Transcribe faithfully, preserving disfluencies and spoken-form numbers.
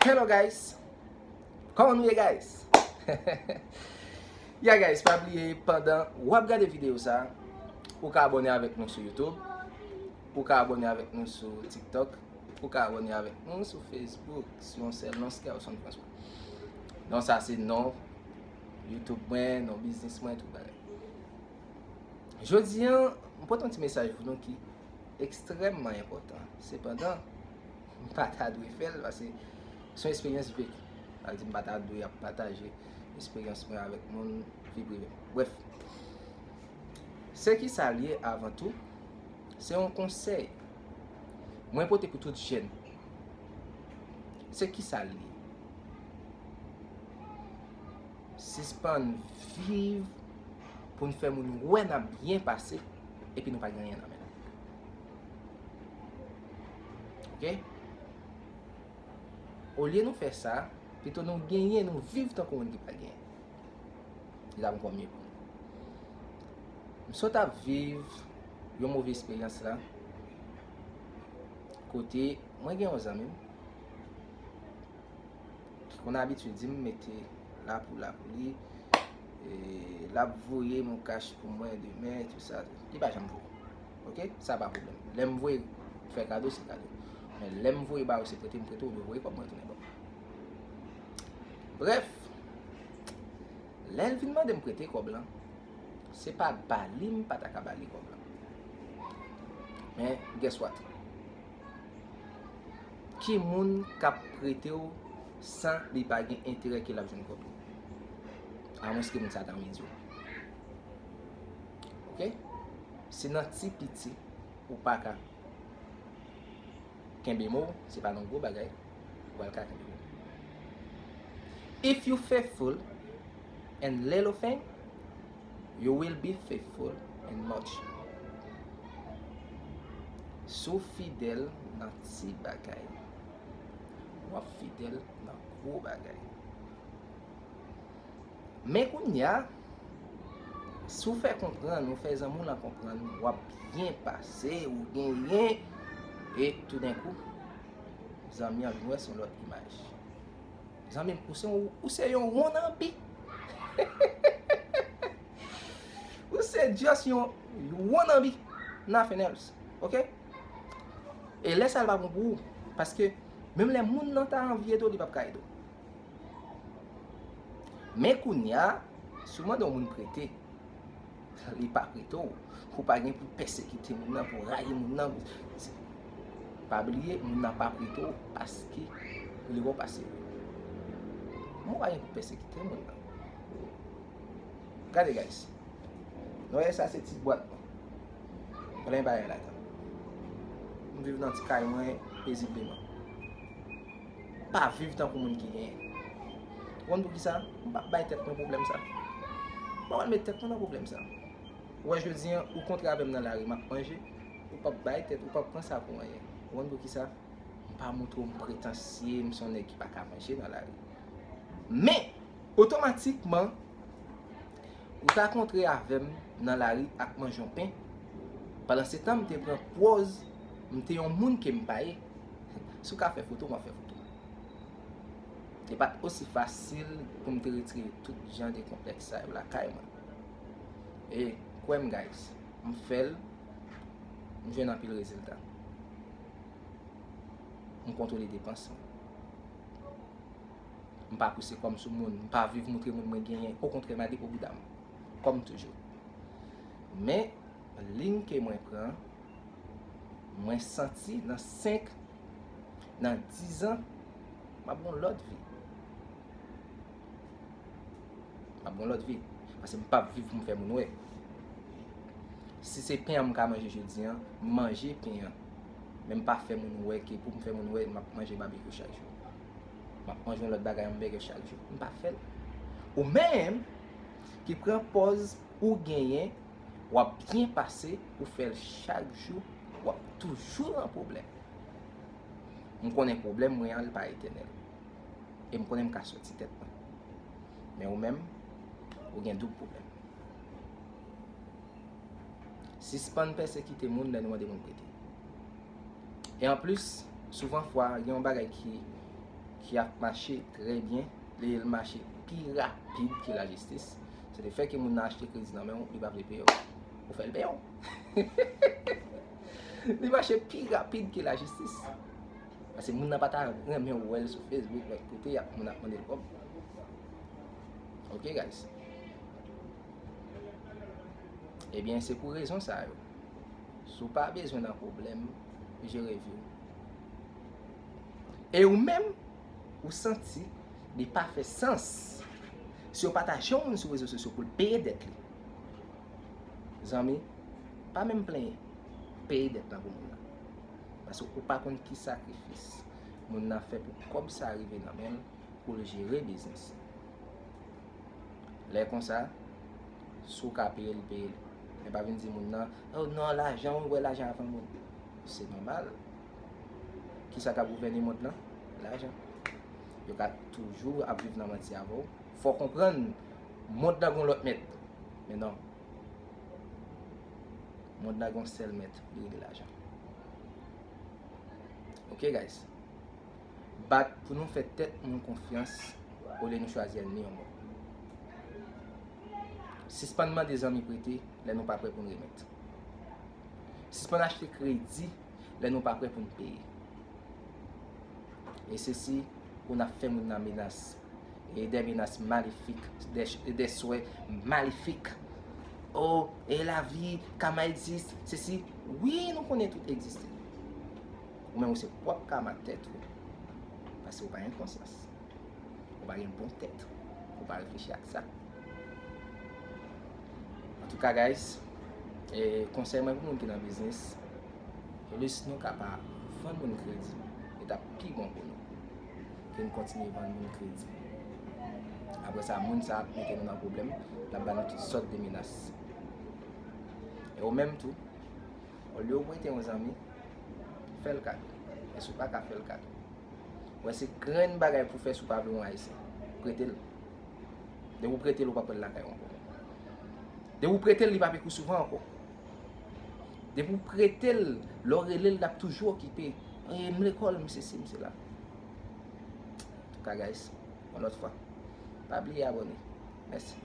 Hello guys, kòman nou ye guys? Yeah guys, pa bliye pandan w ap gade videyo sa, ou ka abòne avèk nou sou YouTube, ou ka abòne avèk nou sou TikTok, ou ka abòne avèk nou sou Facebook, sou yon sèl non, Skerson François. Non, sa se non YouTube mwen, non biznis mwen, tout bagay. Jodi an, m pote yon ti mesaj pou nou ki ekstrèmman enpòtan. Sepandan, m pa ta dwe fè l, paske se yon eksperyans vek. Sa vle di m pa ta dwe ap pataje eksperyans mwen avèk moun, vi prive m. Brèf, se ki sa l ye avan tou? Se yon konsèy mwen pote pou tout jèn. Se ki sa l ye? Sispann viv pou n fè moun wè n ap byen pase, epi nou pa gen anyen nan men nou. Oke? Olye nou fè sa, pito nou genyen, nou viv tankou moun ki pa genyen. Li t ap ankò mye pou nou. M sot ap viv yon move esperyans la, kote mwen gen yon zanmi m ki konn abitye di m mete la pou la pou li, e l ap voye m yon kach pou mwen demen, tout sa. Li pa janm voye. Oke? Sa pa pwoblèm. Lè m voye fè kado, se kado. Men lè m voye ba ou, se prete m prete, ou dwe voye kòb mwen tounen ban m. Brèf, lè l vin mande m prete kòb lan, se pa ba li m pa ta ka ba li kòb lan. Men, guess what? Ki moun k ap prete w san li pa gen enterè ke l ap jwenn kòb li? Amwenske moun sa ta anvi di w. Oke? Se nan ti piti ou pa ka kenbe mo, se pa nan gwo bagay ou pral ka kenbe mo. If you faithful in little thing, you will be faithful in much. Si w fidèl nan ti bagay, w ap fidèl nan gwo bagay. Men kounye a, si w fè konprann, ou fè zanmi w lan konprann, w ap byen pase, ou genyen, e toudenkou, zanmi an vin wè se yon lòt imaj. Zanmi m, ou se yon, ou se yon wannabe. Ou se just yon wannabe. Nothing else. Oke? E lè sa a l pa bon pou ou. Paske menm lè moun nan ta anvi ede w, li p ap ka ede w. Men kounye a, si w mande yon moun prete, li pa prete w, pou w pa gen pou pèsekite moun nan, pou w rayi moun nan. Pa bliye, moun nan pa prete w paske li wè w pa serye. Mwen pa gen pou pèsekite moun nan. Gade, guys. Nou wè sa se ti bwat mwen. Plen bagay ladan. M viv nan ti kay mwen pezibleman. Pa viv tankou moun ki genyen. Ou konn poukisa? M p ap bay tèt mwen pwoblèm sa. M pa pral met tèt mwen nan pwoblèm sa. Ou wè jodi an, ou kontre avè m nan lari, m ap manje, ou p ap bay tèt, ou p ap pran sa pou anyen. Ou konn poukisa? M pa montre w m pretansye, m se yon nèg ki pa ka manje nan lari. Men, otomatikman, ou ta kontre avè m nan lari ak manje yon pen. Pandansetan, m te pran pòz, m te yon moun ke m pa ye. Si w ka fè foto, m ap fè foto. Li pa t osi fasil pou m te retire tout jan de konplèks sa yo lakay mwen. E kwè m, guys, m fè l, m jwenn anpil rezilta. M kontwole depans mwen. M pa pouse kò m sou moun, m pa viv montre moun mwen genyen. Okontrè, m ale pou bouda m. Kòm toujou. Men, liy ke mwen pran, mwen santi nan senk, nan diz an, m ap gen yon lòt vi. M ap gen yon lòt vi. Paske m p ap viv pou m fè moun wè. Si se pen an m ka manje jodi an, m manje pen an. Men m pa fè moun wè ke pou m fè moun wè, m ap manje babekyou chak jou. M ap manje yon lòt bagay, yon bègè chak jou. M pa fè l. Ou menm ki pran pòz ou genyen, w ap byen pase, ou fè l chak jou, w ap toujou nan pwoblèm. M konnen pwoblèm mwen an, li pa etènèl. E m konnen m ka soti tèt mwen. Men ou menm, ou gen doub pwoblèm. Sispann pèsekite moun lè nou mande moun prete. E anplis, souvan fwa, gen yon bagay ki, ki ap mache trè byen, li, li mache pi rapid ke lajistis. Se le fè ke moun nan achte kredi nan men w, li pa vle peye w. Ou fè l peye w. Li mache pi rapid ke lajistis. Paske moun nan pa ta renmen wè l sou Facebook, lòt kote, y ap, moun ap mande l kòb. Ok, guys. Ebyen, se pou rezon sa yo. Si w pa bezwen nan pwoblèm, jere vi w. E ou menm, ou santi li pa fè sans si w pa ta jwenn yon moun sou rezo sosyo pou l peye dèt li. Zanmi, pa menm plenyen. Peye dèt lan pou moun nan. Paske ou pa konn ki sakrifis moun nan fè pou kòb sa rive nan men l pou l jere biznis. Lè konsa, si w ka peye l, peye l. Men pa vin di moun nan, oh non, lajan, wi, wè lajan avan moun. Se nòmal. Kisa k ap gouvène mond lan? Lajan. Yo ka toujou ap viv nan manti avè w. Fò w konprann, mond lan gon lòt mèt. Men non. Mond lan gon sèl mèt, li rele lajan. Ok, guys? Bat pou nou fè tèt nou konfyans olye nou chwazi ènmi yon moun. Sispann mande zanmi prete lè nou pa prè pou n remèt. Sispann achte kredi lè nou pa prè pou n peye. E se si ou n ap fè moun nan menas, e de menas malefik, de, de swè malefik. Oh, e lavi, karma existe, sesi. Wi, nou konnen tout egziste. Ou menm ou se pwòp karma tèt ou. Paske ou pa gen konsyans. Ou pa gen bon tèt. Ou pa reflechi ak sa. Antouka, guys, e konsèy mwen pou moun ki nan biznis, plis nou ka pa vann moun kredi, li t ap pi bon pou nou ke n kontinye vann moun kredi. Apre sa, moun sa ap mete nou nan pwoblèm, l ap ba nou tout sòt de menas. E ou menm tou, olye w prete yon zanmi, fè l kado. Men si w pa ka fè l kado, wè se grenn bagay pou fè si w pa vle yon Ayisyen. Prete l. Depi w prete l, ou p ap wè l lakay ou ankò. Depi w prete l, li p ap ekri w souvan ankò. Depi w prete l, lè w rele l, l ap toujou okipe. E m lekòl, m sesi, m sela. Antouka, guys, yon lòt fwa, pa bliye abòne. Mèsi.